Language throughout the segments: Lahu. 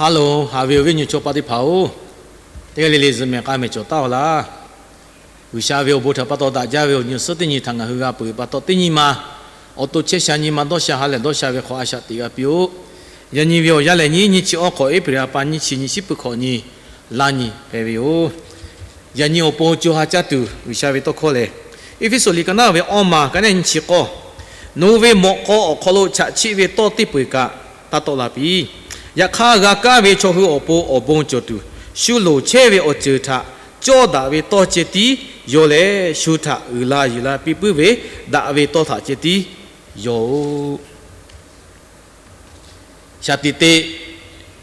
Hello, haꞈ ve awˬ viˉ awˬ nyi chaw paˆ teˇ hpaˍ-oˬ, teˇ g'aˇ le le zuhꞈ mehˬ k'a mehˬ cawˬ taˍ-oˬ laˇ. G'uiˬsha ve awˬ bon htaꞈ pa taw daꞈ jaˇ ve awˬ nyi awˬ suhˉ teˇ nyi htaꞈ ngaˬ hui g'a peuˬ ve pa taw, teˇ nyi ma awˬ to chehˇ sha nyi ma dawˇ sha ha lehˬ dawˇ sha ve hk'aw a shaꞈ teꞈ g'a piˇ-oˆ. Yaꞈ nyi ve awˬ yanˇ lehˬ, nyi nyiˇ chi awˇ hk'awꞈ, April ha pa nyiˇ chi nyiˇ shiˉ peuˬ hk'awꞈ nyi laˇ nyi hpehꞈ ve yoˬ. Yaꞈ nyi awˬ pon co ha caˇ tuˬ G'uiˬsha ve tawˇ hkawˇ lehˬ, Eˇfeˇsuꞈ liꞈ ka naˉ ve awˇ ma ka neˉ nyi chi k'awˇ, Nawˬ hui ve mawꞈ k'aw awˬ hk'aw lo chaꞈ chiˆ ve tawˇ teˇ peu-eˬ kaꞈ taˇ tawˆ la piˇ. Yaꞈ hk'aˇ, g'a kaˇ ve chaw hui awˬ pon awˬ bon cawˬ tuˬ, shu loˍ chehˇ ve awˬ ceuˬ htaꞈ cawˇ daꞈ ve tawˇ ceh tiˉ yaw leh, shu htaꞈ uiˍ la yuˬ la piˇ puiˉ ve daꞈ ve tawˇ htaꞈ ceh tiˉ yaw-oˆ. Shaˍ tiꞈ te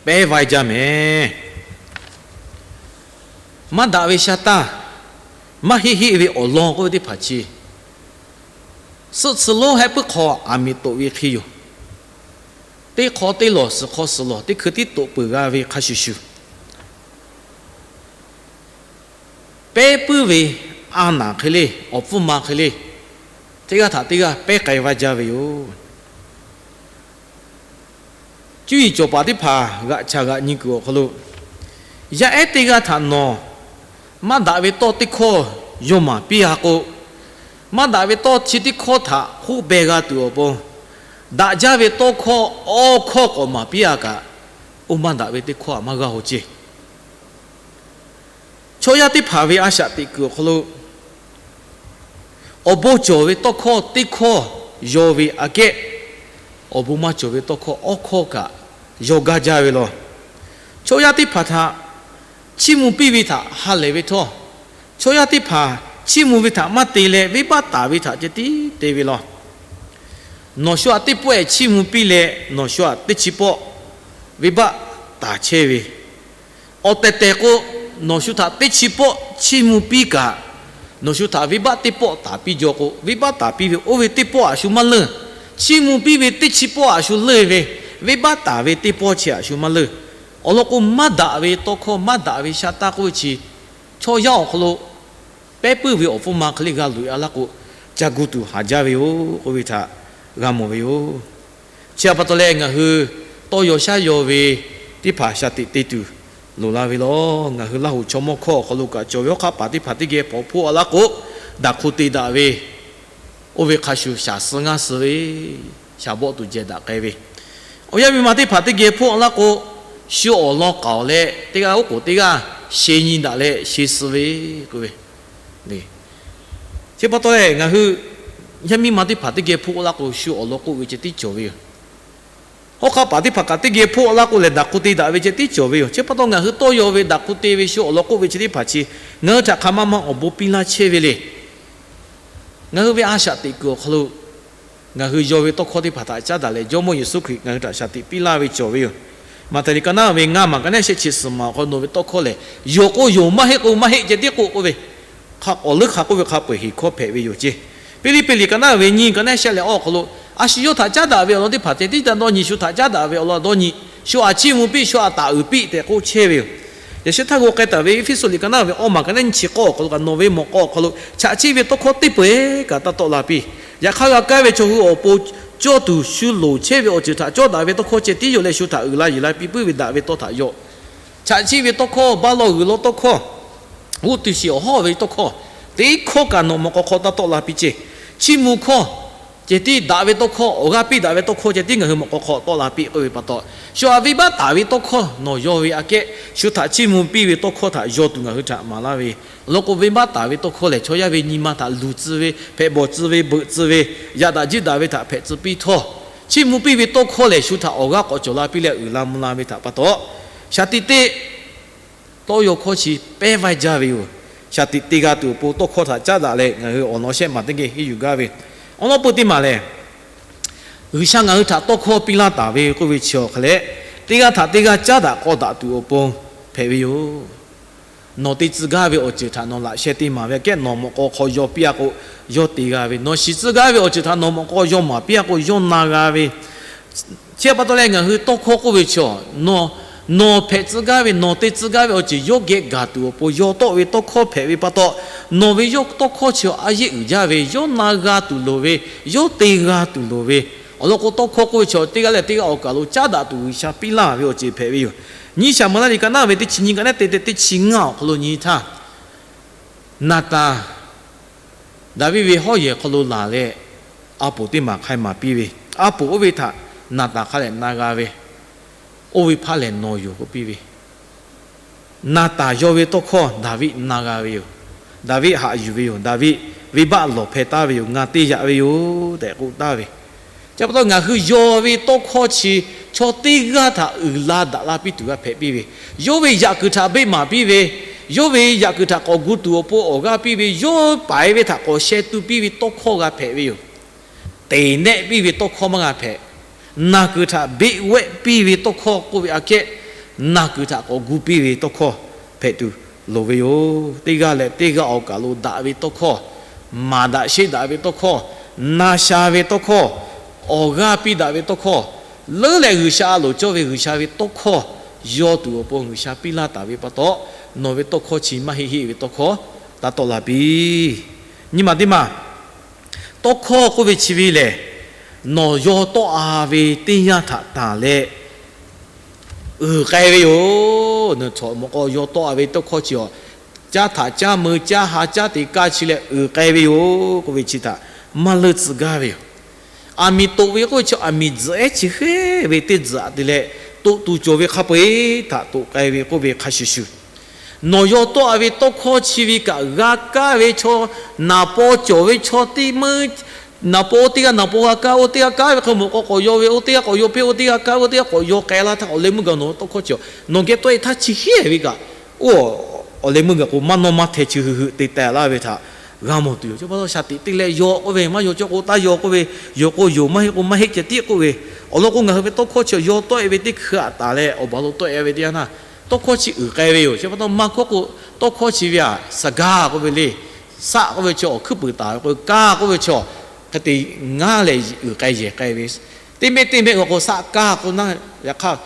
pehˉ vaiˇ jaˇ mehˍ. Maˇ daꞈ ve sha taˇ, maˇ heˆ heˆ ve awˬ lawn k'oˆ ve teˇ hpaˍ chi, suhˆ tsuhˇ lonˉ hehˆ puiˉ hk'aw aˬ miˍ toꞈ ve hk'e yoˬ. Teˇ hk'aw teˇ lawˬ, suhˍ hk'aw suhˍ lawˬ, teˇ hkui tiˉ toꞈ peuˬ g'a ve hk'a shuˍ shuˍ, pehˉ puiˉ ve a naˍ hk'e le, awˬ pfuhˇ ma hk'e le, teˇ g'aˇ htaꞈ teˇ g'aˇ pehˉ k'ai vaˇ jaˇ ve yoˬ. Cuˇ yiˍ cawˬ paˍ teˇ hpaˍ g'aꞈ chaꞈ g'aꞈ nyi kuiˬ awˬ hk'aw lo, yaˇ ehˉ teˇ g'aˇ htaꞈ nawˬ maˇ daꞈ ve tawˇ teˇ hkawˇ yaw maˍ piˇ-a k'o, maˇ daꞈ ve tawˇ chi teˇ hkawˇ htaꞈ hk'oˆ beh g'a tuˬ awˬ pon, daꞈ jaˇ ve tawˇ hkawˇ awˇ hkawˇ k'awꞈ maˍ piˇ-a kaꞈ, oˇ maˇ daꞈ ve teˇ hkawˇ htaꞈ maˇ g'a-o ceˇ. Chaw yaˇ teˇ hpaˍ ve a shaꞈ teꞈ kuiˬ awˬ hk'aw lo, awˬ bon cawˬ ve tawˇ hkawˇ teˇ hkawˇ yaw ve aꞈ kehˉ, awˬ bon maˇ cawˬ ve tawˇ hkawˇ awˇ hkawˇ kaꞈ yaw gaˇ jaˇ ve law. Chaw yaˇ teˇ hpaˍ htaꞈ chiˇ mvuh piˇ ve htaꞈ ha lehˬ ve htawˇ, chaw yaˇ teˇ hpaˍ chiˇ mvuh ve htaꞈ maˇ te leh, venˇbaˆ taˍ ve htaꞈ ceh tiˉ te ve law. Nawˬ shu htaꞈ teˇ pawˆ-ehˍ chiˇ mvuh piˇ leh, nawˬ shu htaꞈ teˇ chi pawˆ venˇbaˆ taˍ chehˇ ve, awˬ tehˬ tehˬ k'o, nawˬ shu htaꞈ teˇ chi pawˆ chiˇ mvuh piˇ kaꞈ, nawˬ shu htaꞈ venˇbaˆ teˇ pawˆ taˍ piˇ jaw k'o, venˇbaˆ taˍ piˇ ve oˇ ve teˇ pawˆ a shu maˇ leunˇ. Chiˇ mvuh piˇ ve teˇ chi pawˆ a shu leunˇ ve, venˇbaˆ taˍ ve teˇ pawˆ chi a shu maˇ leunˇ. Awˬ lawn k'o, maˇ daꞈ ve tawˇ hkawˇ, maˇ daꞈ ve sha taˇ k'oˆ ve chi, chaw yaˇ awˬ hk'aw lo pehˉ puiˉ ve awˬ pfuhˇ ma hk'e le g'a loꞈ-e a laˇ k'o, ca gu tuˬ haˍ jaˇ ve yoˬ k'oˆ ve htaꞈ g'a mawˬ ve yoˬ. Chi htaꞈ pa taw leh, ngaˬ hui tawˇ yaw shaˉ yaw ve teˇ hpaˍ shaˍ tiꞈ te tuˬ loˍ la ve law. Ngaˬ hui Laˇ huˍ chaw mawˇ hkawˇ awˬ hk'aw lo kaꞈ cawˬ ve hawˉ hk'aˆ paˍ teˇ hpaˍ teˇ geh hpawnˬ hpfuhˆ a laˇ k'o, daꞈ hk'oˆ te daꞈ ve, oˇ ve hk'a shuˍ shaˍ suh ngaˇ suh ve, shaˍ bawˆ tuˬ jehˬ daꞈ k'ai ve, awˬ yanˇ ve ma teˇ hpaˍ teˇ geh hpfuhˆ a laˇ k'o, shu awˬ lawn k'aoˍ leh teˇ g'aˇ oˉ k'oˍ teˇ g'aˇ sheh nyi daꞈ leh sheh suh ve k'oˆ ve. Chi pa taw leh, ngaˬ hui yaˇ miˇ ma teˇ hpaˍ teˇ geh hpfuhˆ a laˇ k'o, shu awˬ lawn k'oˆ ve ceh tiˉ cawˬ ve yoˬ. Hawˉ hk'aˆ paˍ teˇ hpaˍ kaꞈ teˇ geh hpfuhˆ a laˇ k'o lehˬ, daꞈ hk'oˆ te daꞈ ve ceh tiˉ cawˬ ve yoˬ. Chi pa taw ngaˬ hui tawˇ yaw ve daꞈ hk'oˆ te ve shu awˬ lawn k'oˆ ve chi teˇ hpaˍ chi, ngaˬ hui htaꞈ hk'aˬ ma ma awˬ bon piˇ laˇ chehˇ ve le. Ngaˬ hui ve a shaꞈ teꞈ kuiˬ awˬ hk'aw lo, ngaˬ hui yaw ve tawˇ hkawˇ teˇ hpaˍ htaꞈ caˉ daꞈ leh, Jawˇmawˇ Yeˍsuˆ Hkriꞈ ngaˬ hui htaꞈ shaˍ tiꞈ piˇ laˇ ve cawˬ ve yoˬ. Maꞈhtehˍ liꞈ ka naˉ ve ngaˇ maˬ ka neˉ shehˆ chi suhˍ maˬ awˬ hk'aw lo, nawˬ ve tawˇ hkawˇ lehˬ, yonˍ k'o yonˍ, maˇ heˆ k'o maˇ heˆ ceh tiˉ k'oˆ k'oˆ ve, hk'a k'awꞈ leuˉ hk'a k'oˆ ve hk'a peu-eˬ heˍ hkawˇ hpehꞈ ve yoˬ ceˇ. Piˇliˇpiˆ liꞈ ka naˉ ve nyiˇ ka neˉ shehˆ leh awˇ awˬ hk'aw lo, a shu yawˇ htaꞈ caˉ daꞈ ve awˬ lawn teˇ hpaˍ ceh tiˉ taˇ dawˇ nyi, shu htaꞈ caˉ daꞈ ve awˬ lawn dawˇ nyi, shu htaꞈ chiˇ mvuh piˇ, shu htaꞈ taˍ uiˍ piˇ tehꞈ k'oˆ chehˇ ve yoˬ. Yaꞈ sheh htaˇ g'aw k'ai taˍ ve Eˇfeˇsuꞈ liꞈ ka naˉ ve awˇ maˬ ka neˉ nyi chi k'awˇ awˬ hk'aw lo kaꞈ, Nawˬ ve mawꞈ k'aw awˬ hk'aw lo chaꞈ chiˆ ve tawˇ hkawˇ teˇ peu-eˬ kaꞈ taˇ tawˆ la piˇ. Yaꞈ hk'aˇ, g'a kaˇ ve chaw hui awˬ pon cawˇ tuˬ, shu loˍ chehˇ ve awˬ ceuˬ htaꞈ cawˇ daꞈ ve tawˇ hkawˇ ceh tiˉ yaw leh, shu htaꞈ uiˍ la yuˬ la piˇ puiˉ ve daꞈ ve tawˇ htaꞈ yaw. Chaꞈ chiˆ ve tawˇ hkawˇ, baˆ lawˇ g'uiˬ lawˇ tawˇ hkawˇ, g'uˇ tuˬ shiˍ awˬ hawˉ ve tawˇ hkawˇ, teˇ hkawˇ kaꞈ nawˬ mawꞈ k'aw hk'aw taˇ tawˆ la piˇ ceˇ. Chiˇ mvuh hkawˇ ceh tiˉ, daꞈ ve tawˇ hkawˇ, awˬ g'aˇ piˇ daꞈ ve tawˇ hkawˇ ceh tiˉ ngaˬ hui mawꞈ k'aw hk'aw tawˆ la piˇ k'oˆ ve pa taw, shu htaꞈ venˇbaˆ taˍ ve tawˇ hkawˇ nawˬ yaw ve aꞈ kehˉ, shu htaꞈ chiˇ mvuh piˇ ve tawˇ hkawˇ htaꞈ yaw tuˬ ngaˬ hui htaꞈ maˍ laˇ ve. Awˬ lawn k'o, venˇbaˆ taˍ ve tawˇ hkawˇ lehˬ, chaw yaˇ ve nyi ma htaꞈ luˬ tcuh ve, hpehꞈ bawˬ tcuh ve, beuꞈ tcuh ve, yaꞈ daꞈ jiˆ daꞈ ve htaꞈ hpehꞈ tcuh piˇ htawˇ, chiˇ mvuh piˇ ve tawˇ hkawˇ lehˬ, shu htaꞈ awˬ g'aˇ k'awꞈ cawˬ la piˇ leh uiˍ la mvuh la ve htaꞈ pa taw, shaˍ tiꞈ te tawˇ yaw hkawˇ chi pehˉ vaiˇ jaˇ ve yoˬ. Shaˍ tiꞈ te g'a tuˬ awˬ pon tawˇ hkawˇ htaꞈ caˉ daꞈ leh, ngaˬ hui awˬ lawn shehˆ maˬ teˇ geh henˇ yuˬ gaˇ ve, awˬ lawn peu teˇ maˬ lehˬ, G'uiˬsha ngaˬ hui htaꞈ tawˇ hkawˇ piˇ laˇ taˍ ve k'oˆ ve chi awˬ hk'aw leh, teˇ g'aˇ htaꞈ teˇ g'aˇ caˉ daꞈ k'aw daꞈ tuˬ awˬ pon hpehꞈ ve yoˬ. Nawˬ te tcuh gaˇ ve awˬ ceuˬ htaꞈ nawˬ laꞈ sheh teˇ maˍ ve aꞈ kehˉ nawˬ mawꞈ k'aw hk'aw yaw piˇ-a k'o, yaw te g'a ve. Nawˬ shiˍ tcuh gaˇ ve awˬ ceuˬ htaꞈ nawˬ mawꞈ k'aw yaw maˍ piˇ-a k'o, yaw na g'a ve. Chi pa taw leh ngaˬ hui tawˇ hkawˇ k'oˆ ve chaw, nawˬ, nawˬ hpehꞈ tcuh gaˇ ve, nawˬ te tcuh gaˇ ve awˬ ceuˬ yawˇ geh gaˬ tuˬ awˬ pon yaw tawˆ ve tawˇ hkawˇ hpehꞈ ve pa taw, nawˬ ve yawˇ tawˇ hkawˇ chi a yeˆ uiˍ jaˇ ve, yawˇ na g'a tuˬ loˍ ve, yawˇ te g'a tuˬ loˍ ve. Awˬ lawn k'o, tawˇ hkawˇ k'oˆ ve chaw teˇ g'aˇ leh teˇ g'aˇ awˬ kaˬ lo caˉ daꞈ tuˬ G'uiˬsha piˇ laˇ ve awˬ ceuˬ hpehꞈ ve yoˬ. Nyiˇ Saˍmo laˇ liꞈ ka naˉ ve teˇ chi nyiˇ ka naˉ te te teˇ chi ngaˇ awˬ hk'aw lo nyi htaˇ, Naˍtanˍ Daˍviˆ ve hawˉ yehˬ hk'aw lo laˬ leh, a poˍ teˇ maˬ hk'ai maˍ piˇ ve, a poˍ oˇ ve htaꞈ Naˍtanˍ hk'a lehˬ na g'a ve, oˇ ve hpaˇ lehˬ nawˬ yoˬ k'oˆ piˇ ve. Naˍtanˍ yaw ve tawˇ hkawˇ Daˍviˆ na g'a ve yoˬ. Daˍviˆ haꞈ yuˬ ve yoˬ. Daˍviˆ venˇbaˆ lawˬ hpeh taˍ ve yoˬ. Ngaˬ te yaꞈ ve yoˬ tehꞈ k'oˆ taˍ ve. Chi pa taw ngaˬ hui yaw ve tawˇ hkawˇ chi chaw teˇ g'aˇ htaꞈ uiˍ la daꞈ la piˇ tuˬ g'a hpehꞈ piˇ ve, yawˇ ve yaꞈ kuiˬ htaꞈ beˆ maˍ piˇ ve, yawˇ ve yaꞈ kuiˬ htaꞈ k'awꞈ gu tuˬ awˬ pon awˬ g'aˇ piˇ ve, yawˇ paiˍ ve htaꞈ k'awꞈ sheh tu piˇ ve tawˇ hkawˇ g'a hpehꞈ ve yoˬ. Teˍ nehˆ piˇ ve tawˇ hkawˇ maˇ g'a hpehꞈ. Naˬ kuiˬ htaꞈ beˆ wehˆ piˇ ve tawˇ hkawˇ k'oˆ ve aꞈ kehˉ, naˬ kuiˬ htaꞈ k'awꞈ gu piˇ ve tawˇ hkawˇ hpehꞈ tuˬ loˍ ve yoˬ. Teˇ g'aˇ leh teˇ g'aˇ awˬ kaˬ lo daꞈ ve tawˇ hkawˇ, maˍ daꞈ sheˆ daꞈ ve tawˇ hkawˇ, na sha ve tawˇ hkawˇ, awˬ g'aˇ piˇ daꞈ ve tawˇ hkawˇ, leuˉ leh G'uiˬsha a loˍ cawˇ ve G'uiˬsha ve tawˇ hkawˇ yaw tuˬ awˬ pon G'uiˬsha piˇ laˇ taˍ ve pa taw, nawˬ ve tawˇ hkawˇ chi maˇ heˆ heˆ ve tawˇ hkawˇ taˇ tawˆ la piˇ. Nyi ma teˇ maˬ, tawˇ hkawˇ k'oˆ ve chi ve lehˬ, nawˬ yaw tawˆ-a ve teˇ yanˇ htaꞈ tanˬ leh uiˍ k'ai ve yoˬ. Nawˬ htawꞈ mawꞈ k'aw yaw tawˆ-a ve tawˇ hkawˇ chi awˬ, caˇ htaꞈ caˇ meu caˇ ha caˇ te kaˇ chi leh uiˍ k'ai ve yoˬ k'oˆ ve chi htaꞈ maˇ leuˆ tcuh gaˇ ve yoˬ. Aˬ miˍ toꞈ ve k'oˆ ve chi aˬ miˍ tzuhꞈ ehˉ chi hk'e ve teˇ tzuhꞈ te leh, toꞈ tuˬ cawˬ ve hk'a peu-eˬ htaꞈ toꞈ k'ai ve k'oˆ ve hk'a shuˍ shuˍ, nawˬ yaw tawˆ-a ve tawˇ hkawˇ chi ve kaꞈ g'a kaˇ ve chaw, naˍ paw cawˬ ve chaw teˇ meuˇ, naˍ paw oˇ teˇ g'aˇ naˍ paw g'a kaˇ, oˇ teˇ g'aˇ kaˇ ve hk'e mawꞈ k'aw k'awꞈ yaw ve, oˇ teˇ g'aˇ k'awꞈ yaw piˇ, oˇ teˇ g'aˇ kaˇ ve, oˇ teˇ g'aˇ k'awꞈ yaw k'ai laˇ htaˇ, awˬ leh meuˇ gaˬ nawˬ ve tawˇ hkawˇ chi nawˬ geh tawˆ-e htaˇ chi hk'e ve kaꞈ, oˇ, awˬ leh meuˇ gaˬ k'o maˇ nawˇ maˇ hteh chi hui hui te teh laˇ ve htaꞈ g'a mawˬ tuˬ yoˬ. Chi pa taw shaˍ tiꞈ te leh yaw k'oˆ ve, maˇ yaw cawˇ k'o taˇ yaw k'oˆ ve, yaw k'o yoˬ, maˇ heˆ k'o maˇ heˆ ceh tiˉ k'oˆ ve, awˬ lawn k'o ngaˬ hui ve tawˇ hkawˇ chi yaw tawˆ-e ve teˇ hkui aꞈ taˍ leh awˬ baˬ lo tawˆ-e ve teˇ yanˇ htaˇ, tawˇ hkawˇ chi uiˍ k'ai ve yoˬ. Chi pa taw maˇ hkawˇ k'o, tawˇ hkawˇ chi ve aꞈ saˍgaˇ k'oˆ ve le, saˆ k'oˆ ve chi awˬ hkuiˉ puiˍ taˍ ve k'o, kaˇ k'oˆ ve chi awˬ hk'e te ngaˇ leh uiˍ k'ai yehˬ k'ai ve, teˇ mehˆ teˇ mehˆ g'a k'o saˆ kaˇ k'oˆ naˉ, yaꞈ hk'aˇ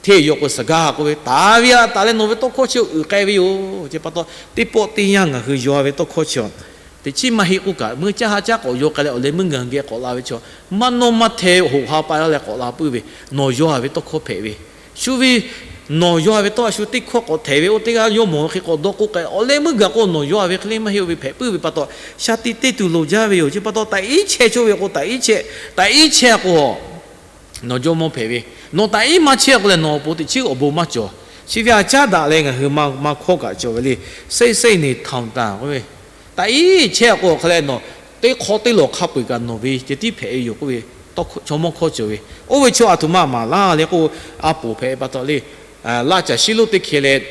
hteˇ yaw k'o saˍgaˇ k'oˆ ve, taˍ ve aꞈ taˍ leh nawˬ ve tawˇ hkawˇ chi uiˍ k'ai ve yoˬ. Chi pa taw teˇ pawˆ teˇ yanˇ ngaˬ hui yaw ve tawˇ hkawˇ chi awˬ, teꞈ chiˉ maˇ heˆ k'oˆ kaꞈ, meuˇ caˇ ha caˇ k'awꞈ yaw k'ai leh awˬ leh meuˇ gaˬ geh k'awꞈ la ve chi, maˇ nawˇ maˇ hteh hoꞈ ha pa laˇ leh k'awꞈ la puiˉ ve, nawˬ yaw-a ve tawˇ hkawˇ hpehꞈ ve, shu ve nawˬ yaw-a ve tawˇ a shu teˇ hkawˇ k'awꞈ htehˍ ve, oˇ teˇ g'aˇ yawˇ mawˬ ve hk'e k'awꞈ dawˇ k'oˆ k'ai, awˬ leh meuˇ gaˬ k'o nawˬ yaw-a ve hk'e le maˇ heˆ-o ve hpehꞈ puiˉ ve pa taw, shaˍ tiꞈ te tuˬ loˍ jaˇ ve yoˬ. Chi pa taw taꞈ iˉ chehˇ cawˇ ve k'o taꞈ iˉ chehˇ, taꞈ iˉ chehˇ k'o nawˬ jawˇmawˇ hpehꞈ ve, nawˬ taꞈ iˉ maˇ chehˇ k'o lehˬ nawˬ awˬ pon teꞈ chiˉ awˬ bon maˇ cawˬ. Chi ve aꞈ caˉ daꞈ leh ngaˬ hui maˇ hkawˇ kaꞈ cawˬ ve le. Seˇ seˇ neˬ htaoˍ taˍ k'oˆ ve, taꞈ iˉ chehˇ k'o hk'a leh nawˬ teˇ hk'awꞈ teˇ lawˬ hk'a peu-eˬ kaꞈ nawˬ ve ceh tiˉ hpehꞈ ve yoˬ k'oˆ ve, chaw mawˇ hkawˇ cawˬ ve. Oˇ ve chaw aˬ htoꞈ ma maˍ laˇ leh k'o, a poˍ hpehꞈ ve pa taw le, laˇ caˬ shiˉ lonˉ teˇ hkeh leh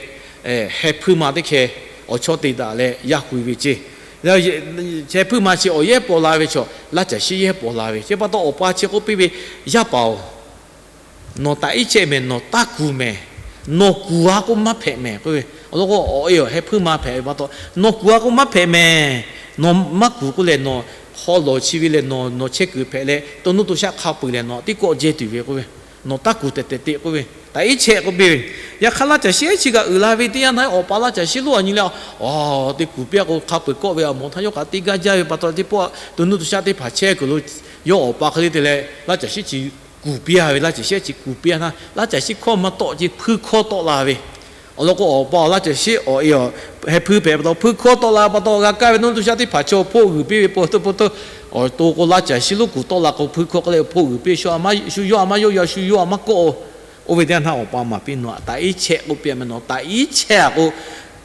heh hpuiˇ ma teˇ hkeh awˬ chawˇ te daꞈ leh yaˇ hui ve ceˇ. Heh hpuiˇ ma chi awˬ yehˉ paw la ve chaw, laˇ caˬ shiˉ yehˉ paw la ve. Chi pa taw awˬ pa chi k'oˆ piˇ ve, Yaˇ paˍ-oˬ, nawˬ taꞈ iˉ chehˇ mehˍ, nawˬ taˇ kuˬ mehˍ, nawˬ kuˬ-a k'o maˇ hpehꞈ mehˍ k'oˆ ve. Awˬ lawn k'o, awˬ e awˬ heh hpuiˇ ma hpehꞈ ve pa taw, nawˬ kuˬ-a k'o maˇ hpehꞈ mehˍ. Nawˬ maˇ kuˬ k'oˆ lehˬ, nawˬ haw lawˬ chi ve lehˬ, nawˬ nawˬ chehˇ kuiˬ hpehꞈ leh to nuˇ to shaˆ hk'a peu-eˬ lehˬ nawˬ teˇ kawˆ jehˇ tuˬ ve k'oˆ ve. Nawˬ taˇ kuˬ tehꞈ tehꞈ te k'oˆ ve, taꞈ iˉ chehˇ k'oˆ piˇ ve. Yaꞈ hk'aˇ laˇ caˬ shiˉ ehˉ chi kaꞈ uiˍ la ve teˇ yanˇ htaˇ, awˬ pa laˇ caˬ shiˉ lonˉ a nyi leh, a, te kuˬ piˇ-a k'o hk'a peu-eˬ kawˆ ve a mawˬ htaˇ yawˇ kaꞈ teˇ gaˇ jaˇ ve pa taw, teˇ pawˆ to nuˇ to shaˆ teˇ hpaˍ chehˇ kuiˬ lo yawˇ awˬ pa hk'e le te leh laˇ caˬ shiˉ chi kuˬ piˇ-a ve, laˇ caˬ shiˉ ehˉ chi kuˬ piˇ-a htaˇ, laˇ caˬ shiˉ hkawˇ maˇ tawˆ ce, hpuiˇ hkawˇ tawˆ la ve. Awˬ lawn k'o, awˬ pa laˇ caˬ shiˉ awˬ e awˬ heh hpuiˇ hpehꞈ pa taw, hpuiˇ hkawˇ tawˆ la pa taw g'a kaˇ ve to nuˇ to shaˆ teˇ hpaˍ chaw hpoˆ g'uiˬ piˇ ve pa taw, awˬ to k'o laˇ caˬ shiˉ lonˉ kuˬ tawˆ la k'o hpuiˇ hkawˇ k'oˆ leh hpoˆ g'uiˬ piˇ, shu yawˇ a maˇ yawˇ ya, shu yawˇ a maˇ kawˆ-o. Oˇ ve teˇ yanˇ htaˇ awˬ pa maˍ piˇ, Nawˬ taꞈ iˉ chehˇ k'oˆ piˇ mehˍ. Nawˬ taꞈ iˉ chehˇ-a k'o,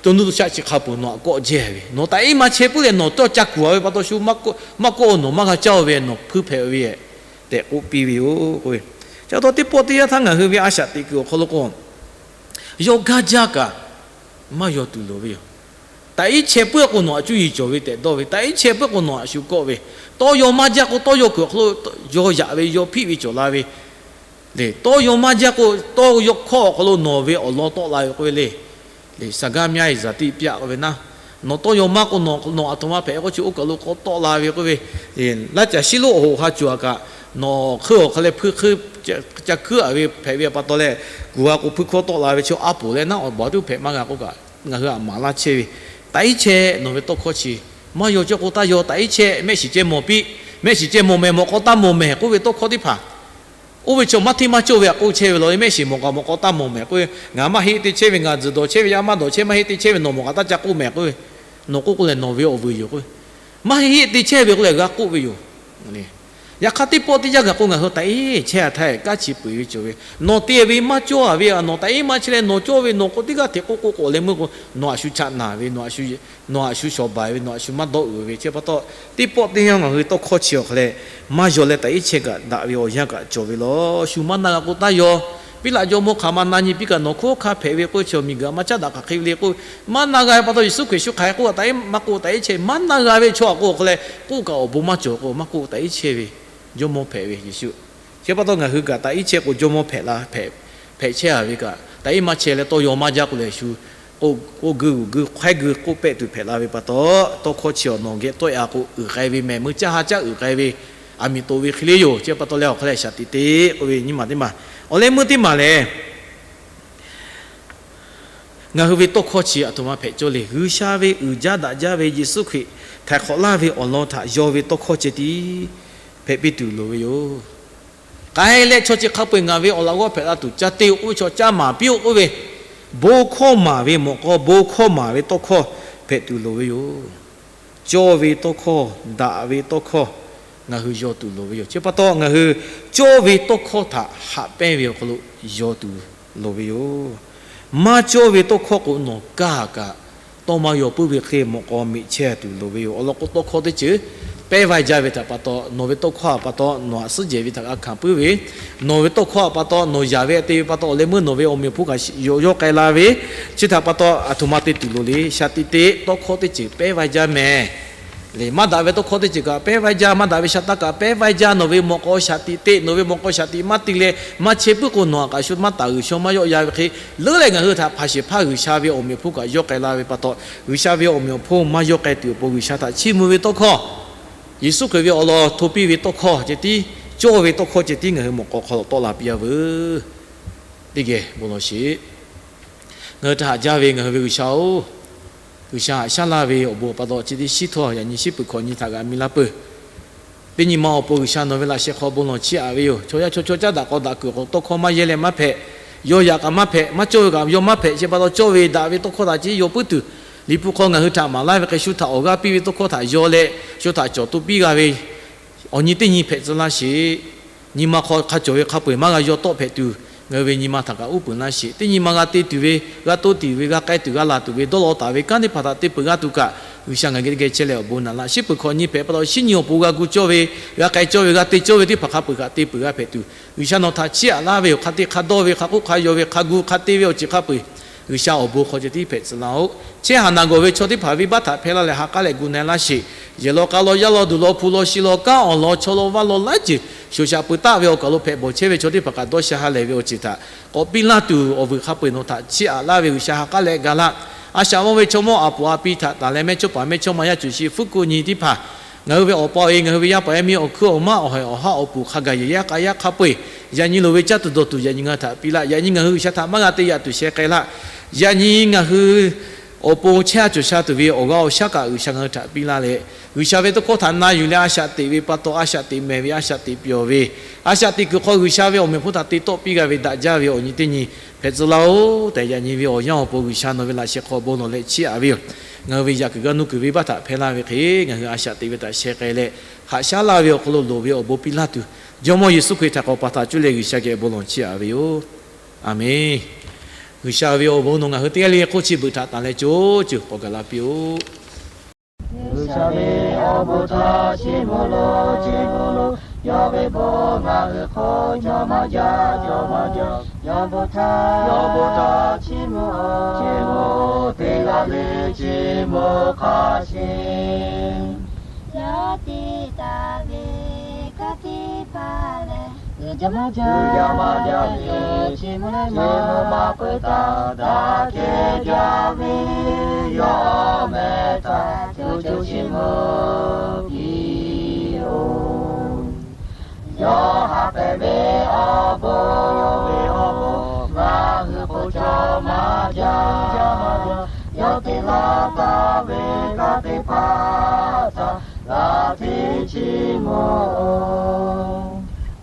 to nuˇ to shaˆ chi hk'a peu-eˬ nawˬ aꞈ kawˆ jehˇ ve. Nawˬ taꞈ iˉ maˇ chehˇ puiˉ lehˬ nawˬ tawˇ ca kuˬ-a ve pa taw shu maˇ kawˆ-o, nawˬ maˇ g'a caˇ-o ve, nawˬ hpuiˇ hpehꞈ-o ve tehꞈ k'oˆ piˇ ve yoˬ k'oˆ ve. Chi pa taw teˇ pawˆ teˇ yanˇ htaˇ ngaˬ hui ve a shaꞈ teꞈ kuiˬ awˬ hk'aw lo k'o, yawˇ gaˇ jaˇ kaꞈ maˇ yaw tuˬ loˍ ve yoˬ. Taꞈ iˉ chehˇ puiˉ k'o nawˬ aꞈ cuˇ yiˍ cawˬ ve tehꞈ dawˇ ve, taꞈ iˉ chehˇ puiˉ k'o nawˬ aꞈ shu kawˆ ve, tawˇ yaw maˇ jaˇ k'o tawˇ yaw kuiˬ awˬ hk'aw lo yaw yaꞈ ve yaw hpiˆ ve cawˬ la ve le. Tawˇ yaw maˇ jaˇ k'o tawˇ yaw hkawˇ awˬ hk'aw lo nawˬ ve awˬ lawn tawˆ la ve k'oˆ ve le. Saˍgaˇ myaˇ-e zaˍ tiˆ pyaˆ k'oˆ ve naˉ, nawˬ tawˇ yaw maˇ k'o nawˬ aˬ htoꞈ ma hpehꞈ k'oˆ chi oˇ kaˬ lo k'awꞈ tawˆ la ve k'oˆ ve, laˇ caˬ shiˉ lonˉ awˬ hoꞈ ha cawˬ a kaꞈ, nawˬ hkeuˇ awˬ hk'a leh hpuiˇ hkeuˇ ca hkuiˉ-a ve hpehꞈ ve pa taw leh, kuˬ-a k'o hpuiˇ hkawˇ tawˆ la ve chi a poˍ leh naˉ awˬ baˬ tuˉ hpehꞈ maˇ g'a k'oˆ kaꞈ, ngaˬ hui aꞈ maˍ laˇ chehˇ ve, taꞈ iˉ chehˇ nawˬ ve tawˇ hkawˇ chi maˇ yaw cawˇ k'o taˇ yaw, taꞈ iˉ chehˇ mehˆ shiˍ ceh mawˬ piˇ, mehˆ shiˍ ceh mawˬ mehˍ, mawˬ k'aw taˇ mawˬ mehˍ k'oˆ ve tawˇ hkawˇ teˇ hpaˍ Oˇ ve chaw maˇ hteˇ maˇ cawˇ ve htaꞈ k'oˆ chehˇ ve law, mehˆ shiˍ mawˬ k'aꞈ mawˬ k'aw taˇ mawˬ mehˍ k'oˆ ve, ngaˬ maˇ heˆ te chehˇ ve, ngaˬ tzuhˬ dawˬ chehˇ ve, yaˇ maˇ dawˬ chehˇ maˇ heˆ te chehˇ ve, nawˬ mawˬ k'aꞈ taˇ ca k'oˆ mehˍ k'oˆ ve, nawˬ k'oˆ k'oˆ leh nawˬ ve awˬ vuiˬ yoˬ k'oˆ ve, maˇ heˆ heˆ te chehˇ ve k'oˆ leh g'a k'oˆ ve yoˬ. Yaꞈ hk'aˇ teˇ pawˆ teˇ yanˇ gaˬ k'o ngaˬ hui taꞈ iˉ chehˇ a htaˇ kaˉ chi peuˬ ve cawˬ ve, nawˬ te ve maˇ cawˇ a ve, nawˬ taꞈ iˉ maˇ chehˇ leh nawˬ cawˇ ve nawˬ k'o teˇ g'aˇ hteꞈ k'oˆ k'oˆ k'o awˬ leh meuˇ k'o, nawˬ a shu chaꞈ naˬ ve, nawˬ a shu shawˍ baˬ ve, nawˬ a shu maˇ dawˆ uiˍ ve, chi pa taw teˇ pawˆ teˇ yanˇ ngaˬ hui tawˇ hkawˇ chi awˬ hk'aw leh maˇ yaw leh taꞈ iˉ chehˇ kaꞈ daꞈ ve awˬ yanˇ kaꞈ cawˬ ve law. Shu maˇ na g'a k'o taˇ yaw. Piˉlaꞈ jawˇmawˇ hk'aˬ ma na nyi piˇ kaꞈ nawˬ hk'oˆ hk'a hpehꞈ ve k'oˆ ve chaw miˬguiˬ a maˇ caˉ daꞈ hk'aˬ hk'e ve le k'oˆ, maˇ na g'a ve pa taw Yeˍsuˆ Hkriꞈ shu hk'aˬ hk'e k'oˆ taꞈ iˉ maˇ k'oˆ taꞈ iˉ chehˇ, maˇ na g'a ve chaw a k'o awˬ hk'aw leh k'oˆ kaꞈ awˬ bon maˇ cawˬ k'o maˇ k'oˆ taꞈ iˉ chehˇ ve Jawˇmawˇ hpehꞈ ve Yeˍsuˆ. Chi pa taw ngaˬ hui kaꞈ taꞈ iˉ chehˇ k'o Jawˇmawˇ hpehꞈ la hpehꞈ, hpehꞈ chehˇ a ve kaꞈ taꞈ iˉ maˇ chehˇ leh tawˇ yaw maˇ jaˇ k'o lehˬ shu k'oˆ guiˇ g'uiˬ guiˇ hk'aiˉ guiˇ k'oˆ pehˆ tuˬ hpehꞈ la ve pa taw, tawˇ hkawˇ chi awˬ nawˬ geh tawˆ e a k'o uiˍ k'ai ve mehˍ, meuˇ caˇ ha caˇ uiˍ k'ai ve, aˬ miˍ toꞈ ve hk'e le yoˬ. Chi pa taw leh awˬ hk'aw leh shaˍ tiꞈ te k'oˆ ve nyiˇ maˬ teˇ maˬ, awˬ leh meuˇ teˇ maˬ lehˬ, ngaˬ hui ve tawˇ hkawˇ chi aˬ htoꞈ ma hpehꞈ cawˇ le. G'uiˬsha ve uiˍ jaˇ daꞈ jaˇ ve Yeˍsuˆ Hkriꞈ htaiˍ hk'awꞈ laˇ ve awˬ lawn htaꞈ yaw ve tawˇ hkawˇ ceh tiˉ hpehꞈ piˇ tuˬ loˍ ve yoˬ. K'ai leh chaw chi hk'a peu-eˬ ngaˬ ve awˬ laꞈ g'awˇ hpehꞈ la tuˬ ca te-o k'oˆ ve chaw, caˇ maˍ piˇ-o k'oˆ ve, bon hkawˇ maˍ ve mawꞈ k'aw, bon hkawˇ maˍ ve tawˇ hkawˇ hpehꞈ tuˬ loˍ ve yoˬ. Cawˇ ve tawˇ hkawˇ, daꞈ ve tawˇ hkawˇ ngaˬ hui yaw tuˬ loˍ ve yoˬ. Chi pa taw ngaˬ hui cawˇ ve tawˇ hkawˇ htaꞈ haꞈ pehnˇ ve awˬ hk'aw lo yaw tuˬ loˍ ve yoˬ. Maˇ cawˇ ve tawˇ hkawˇ k'o nawˬ kaˇ kaꞈ tawˇ maˇ yaw puiˉ ve hk'e mawꞈ k'aw meꞈ chehˇ tuˬ loˍ ve yoˬ. Awˬ lawn k'o tawˇ hkawˇ teˇ ceuˬ pehˉ vaiˇ jaˇ ve htaꞈ pa taw, nawˬ ve tawˇ hkawˇ htaꞈ pa taw nawˬ htaꞈ suhˉ jehˬ ve htaꞈ g'a hkanˍ puiˉ ve, nawˬ ve tawˇ hkawˇ htaꞈ pa taw nawˬ yaˍ ve te ve pa taw awˬ leh meuˇ nawˬ ve awˬ meꞈ awˬ hponˇ kaꞈ yawˇ k'ai la ve, chi htaꞈ pa taw aˬ htoꞈ ma te tuˬ loˍ le. Shaˍ tiꞈ te, tawˇ hkawˇ teˇ ceuˬ pehˉ vaiˇ jaˇ mehˍ. Lehˬ maˇ daꞈ ve tawˇ hkawˇ teˇ ceuˬ kaꞈ pehˉ vaiˇ jaˇ, maˇ daꞈ ve shaˍ taˇ kaꞈ pehˉ vaiˇ jaˇ. Nawˬ ve mawꞈ k'aw shaˍ tiꞈ te, nawˬ ve mawꞈ k'aw shaˍ tiꞈ maˇ te leh maˇ chehˇ puiˉ k'o nawˬ htaꞈ kaꞈ shu maˇ taˍ, G'uiˬsha maˇ yawˆ yan ve hk'e, leuˉ leh ngaˬ hui htaꞈ hpanˍ shehˍ hpaˇ G'uiˬsha ve awˬ meꞈ awˬ hponˇ kaꞈ yawˇ k'ai la ve pa taw, G'uiˬsha ve awˬ meꞈ awˬ hponˇ maˇ yawˇ k'ai tuˬ awˬ pon G'uiˬsha htaꞈ chiˇ mvuh ve tawˇ hkawˇ, Yeˍsuˆ Hkriꞈ ve awˬ lawn hto piˇ ve tawˇ hkawˇ ceh tiˉ, cawˇ ve tawˇ hkawˇ ceh tiˉ ngaˬ hui mawꞈ k'aw hk'aw lo tawˆ la piˇ a veuˬ. Teˇ geh bon lawˬ sheˍ. Ngaˬ hui htaꞈ haꞈ jaˇ ve ngaˬ hui ve G'uiˬsha-oˬ, G'uiˬsha haꞈ shaˉ laˇ ve awˬ bon pa taw chi teˇ shiˉ htawˇ yaꞈ nyi shiˉ peuˬ hkawꞈ nyi htaꞈ g'a mi laˇ peuˬ. Teˇ nyi ma awˬ pon G'uiˬsha nawˬ ve laꞈ sheh hk'aw bon lawˬ chiˇ aꞈ ve yoˬ. Chaw yaˇ chaw chaw caˉ daꞈ k'aw daꞈ kuiˬ k'o tawˇ hkawˇ maˇ yehˇ leh maˇ hpehꞈ, yaw yaꞈ kaꞈ maˇ hpehꞈ, maˇ cawˇ ve kaꞈ yaw maˇ hpehꞈ. Chi pa taw cawˇ ve daꞈ ve tawˇ hkawˇ htaꞈ ceh yaw puiˉ tuˬ, Liꞈ hpu hk'aw ngaˬ hui htaꞈ maˍ laˇ ve hk'e shu htaꞈ awˬ g'aˇ piˇ ve tawˇ hkawˇ htaꞈ yaw leh shu htaꞈ cawˬ to piˇ g'a ve awˬ nyi teˇ nyi hpehꞈ tcuh laˇ sheˍ. Nyi ma hk'aw hk'a cawˬ ve hk'a peu-eˬ maˇ g'a yaw tawˆ hpehꞈ tuˬ, ngaˬ hui ve nyi ma htaꞈ kaꞈ uˉ peunˍ laˇ sheˍ. Teˇ nyi ma g'a te tuˬ ve, g'a to tuˬ ve, g'a k'ai tuˬ g'a laˬ tuˬ ve, dawˇ law taˍ ve kanˉ teˇ hpaˍ htaꞈ te peuˬ g'a tuˬ kaꞈ, G'uiˬsha ngaˬ geh teˇ geh chehˇ leh awˬ bon naꞈ laˇ. Shiˉ peuˬ hkawꞈ nyi hpehꞈ pa taw, shiˉ nyi awˬ pon g'a gu cawˇ ve, g'a k'ai cawˇ ve, g'a te cawˇ ve teˇ hpaˍ hk'a peu-eˬ kaꞈ te peuˬ g'a hpehꞈ tuˬ, G'uiˬsha nawˬ htaꞈ chiˇ aꞈ laˇ ve yoˬ. Hk'a te hk'a dawˇ ve, hk'a k'oˆ hk'a yaw ve, hk'a gu hk'a te ve awˬ ceuˬ hk'a peu-eˬ, G'uiˬsha awˬ bon hk'aw ceh tiˉ hpehꞈ tcuh laˇ-oˆ. Chehˇ haˍ naˬ gawˬ ve chaw teˇ hpaˍ venˇbaˆ htaꞈ hpehˇ laˇ leh ha k'aˉ leh gu na laˇ sheˍ. Yehˬ law k'a law, yaˇ law duˬ law, hpu law shi law, kanˉ awˬ lawn, chaw law vaˇ law laiˉ ceuˬ shoˍ shaꞈ peuˬ taˆ ve awˬ kaˬ lo hpehꞈ bawˬ chehˇ ve chaw teˇ hpaˍ kaꞈ dawˇ sha ha lehˬ ve awˬ ceuˬ htaꞈ k'awꞈ piˇ laˇ tuˬ, awˬ vuiˬ hk'a peu-eˬ nawˬ htaꞈ chiˇ aꞈ laˇ ve G'uiˬsha ha k'aˉ leh ga laˇ. A shaꞈ mawˇ ve chaw mawˇ aˬ poˍ a pi htaꞈ taˍ leh mehˇchawˇpaˍ mehˇchawˇma yaˇ cuˬ shi fuˉ ko nyi teˇ hpaˍ, ngaˬ hui ve awˬ pa awˬ e, ngaˬ hui ve yaˇ paˍ yaˇ miˇ awˬ hkuiˉ awˬ maˉ awˬ haiˬ awˬ haˉ awˬ puˍ hk'a gaˬ yehˬ yaˇ k'a yaˇ hk'a peu-eˬ, yaꞈ nyi loˍ ve caˇ tuˬ dawˬ tuˬ yaꞈ nyi ngaˬ hui htaꞈ piˇ laˇ. Yaꞈ nyi ngaˬ hui G'uiˬsha htaꞈ maˇ g'a te yaꞈ tuˬ sheh k'ai laˇ. Yaꞈ nyi ngaˬ hui awˬ pon chehˇ a cawˬ sha tuˬ ve awˬ g'aˇ awˬ shaˉ kaꞈ G'uiˬsha ngaˬ hui htaꞈ piˇ laˇ leh, G'uiˬsha ve tawˇ hkawˇ htaꞈ na yuˬ leh a shaꞈ teꞈ ve pa taw, a shaꞈ teꞈ mehˍ ve, a shaꞈ teꞈ pyawˬ ve, a shaꞈ teꞈ kuiˬ hk'aw G'uiˬsha ve awˬ meꞈ awˬ hponˇ htaꞈ te tawˆ piˇ g'a ve daꞈ jaˇ ve awˬ nyi teˇ nyi hpehꞈ tcuh laˇ-oˆ tehꞈ, yaꞈ nyi ve awˬ yanˇ awˬ pon G'uiˬsha nawˬ ve laꞈ sheh hk'aw bon lawˬ leh chiˇ aꞈ ve yoˬ. Ngaˬ hui ve yaꞈ kuiˬ g'aˇ nuˇ kuiˬ venˇbaˆ htaꞈ hpehˇ laˇ ve hk'e, ngaˬ hui a shaꞈ teꞈ ve htaꞈ sheh k'ai leh, haꞈ shaˉ laˇ ve awˬ hk'aw lo loˍ ve awˬ bon piˇ laˇ tuˬ, Jawˇmawˇ Yeˍsuˆ Hkriꞈ htaꞈ k'awꞈ pa taꞈ cuˇ leh G'uiˬsha geh bon lawˬ chiˇ aꞈ ve yoˬ. Aˬmenˍ. G'uiˬsha ve awˬ bon nawˬ ngaˬ hui teˇ g'aˇ le hk'oˆ chi beuꞈ htaꞈ tanˬ leh co ceuˬ k'awꞈ gaˬ la piˇ-oˆ. G'uiˬsha ve awˬ bon htaꞈ chiˇ mvuh lo, chiˇ mvuh lo, yawˇ ve bon ngaˬ hui hk'oˆ cawˬ maˇ jaˇ, cawˬ maˇ jaˇ. Yawˇ bon htaꞈ, yawˇ bon htaꞈ chiˇ mvuh-o, chiˇ mvuh-o, teˇ g'aˇ le chiˇ mvuh hk'a sheˍ. Yawˇ te taˍ ve kanˉ teˇ hpaˍ lehˬ, uiˍ jaˇ maˇ jaˇ ve, chiˇ mvuh leh maˇ peuˬ taˍ, daꞈ kehˬ jaˇ ve, yawˇ meh htaꞈ co co chiˇ mvuh piˇ-oˆ. Yawˇ haꞈ pehnˇ ve awˬ bon, yawˇ ve awˬ bon ngaˬ hui hk'oˆ cawˬ maˇ jaˇ. Yawˇ te laˇ taˍ ve kanˉ teˇ hpaˍ htaꞈ g'a hteˇ chiˇ mvuh-oˬ.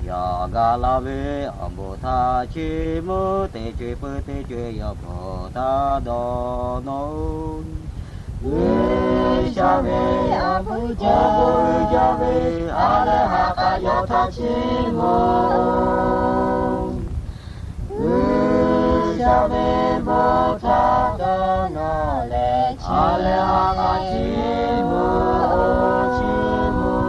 Yaꞈ Gaˬ la ve awˬ bon htaꞈ chiˇ mvuh, teˇ co-eˬ pui teˇ co-eˬ yawˇ bon htaꞈ dawˇ nawˇ-oˬ. G'uiˬsha ve awˬ bon jaˇ ve, a leh ha k'aꞈ yawˇ htaꞈ chiˇ mvuh-oˬ. G'uiˬsha ve bon htaꞈ dawˇ nawˇ leh, a leh ha k'aꞈ chiˇ mvuh-oˬ, chiˇ mvuh.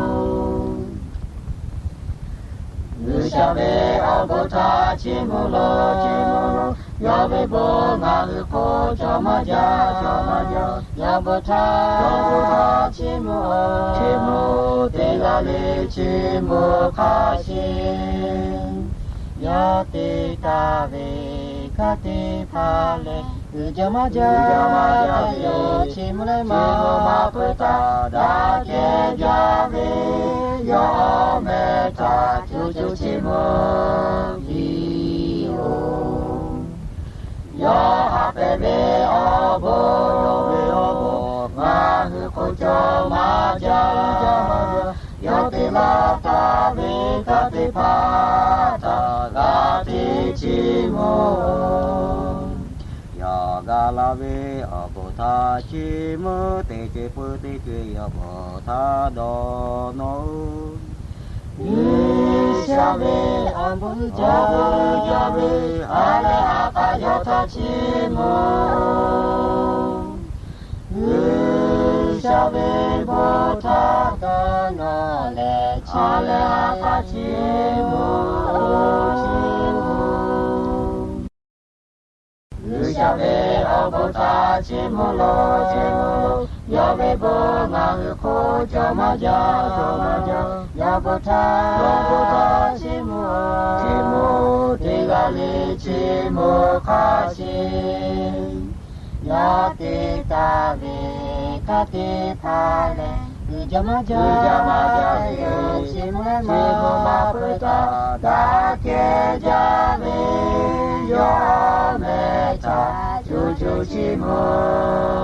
G'uiˬsha ve awˬ bon htaꞈ chiˇ mvuh lawˬ, chiˇ mvuh lawˬ. Yawˇ ve bon ngaˬ hui hk'oˆ cawˬ maˇ jaˇ, cawˬ maˇ jaˇ. Yawˇ bon htaꞈ, yawˇ bon htaꞈ chiˇ mvuh-oˬ, chiˇ mvuh-oˬ. Teˇ g'aˇ le chiˇ mvuh hk'a sheˍ. Yawˇ te taˍ ve kanˉ teˇ hpaˍ lehˬ, uiˍ jaˇ maˇ jaˇ, uiˍ jaˇ maˇ jaˇ ve yoˬ. Chiˇ mvuh leh maˇ peuˬ htaˇ daꞈ kehˬ jaˇ ve, yawˇ awˬ meh htaꞈ co co chiˇ mvuh piˇ-oˬ. Yawˇ haꞈ pehnˇ ve awˬ bon, yawˇ ve awˬ bon ngaˬ hui hk'oˆ cawˬ maˇ jaˇ, jaˇ maˇ jaˇ. Yawˇ te laˇ taˍ ve kanˉ teˇ hpaˍ htaꞈ g'a hteˇ chiˇ mvuh-oˬ. Yawˇ gaˬ la ve awˬ bon htaꞈ chiˇ mvuh, teˇ co-eˬ pui teˇ co-eˬ yawˇ bon htaꞈ dawˇ nawˇ-oˬ. G'uiˬsha ve awˬ bon jaˇ ve, a leh ha k'aꞈ yawˇ htaꞈ chiˇ mvuh-oˬ. G'uiˬsha ve bon htaꞈ dawˇ nawˇ leh, a leh ha k'aꞈ chiˇ mvuh-oˬ, chiˇ mvuh. G'uiˬsha ve awˬ bon htaꞈ chiˇ mvuh lawˬ, chiˇ mvuh lawˬ. Yawˇ ve bon ngaˬ hui hk'oˆ cawˬ maˇ jaˇ, cawˬ maˇ jaˇ. Yawˇ bon htaꞈ, yawˇ bon htaꞈ chiˇ mvuh-oˬ, chiˇ mvuh-oˬ. Teˇ g'aˇ le chiˇ mvuh hk'a sheˍ. Yawˇ te taˍ ve kanˉ teˇ hpaˍ lehˬ, uiˍ jaˇ maˇ jaˇ, uiˍ jaˇ maˇ jaˇ ve yoˬ. Chiˇ mvuh leh maˇ peuˬ htaˇ daꞈ kehˬ jaˇ ve, yawˇ meh htaꞈ co co chiˇ mvuh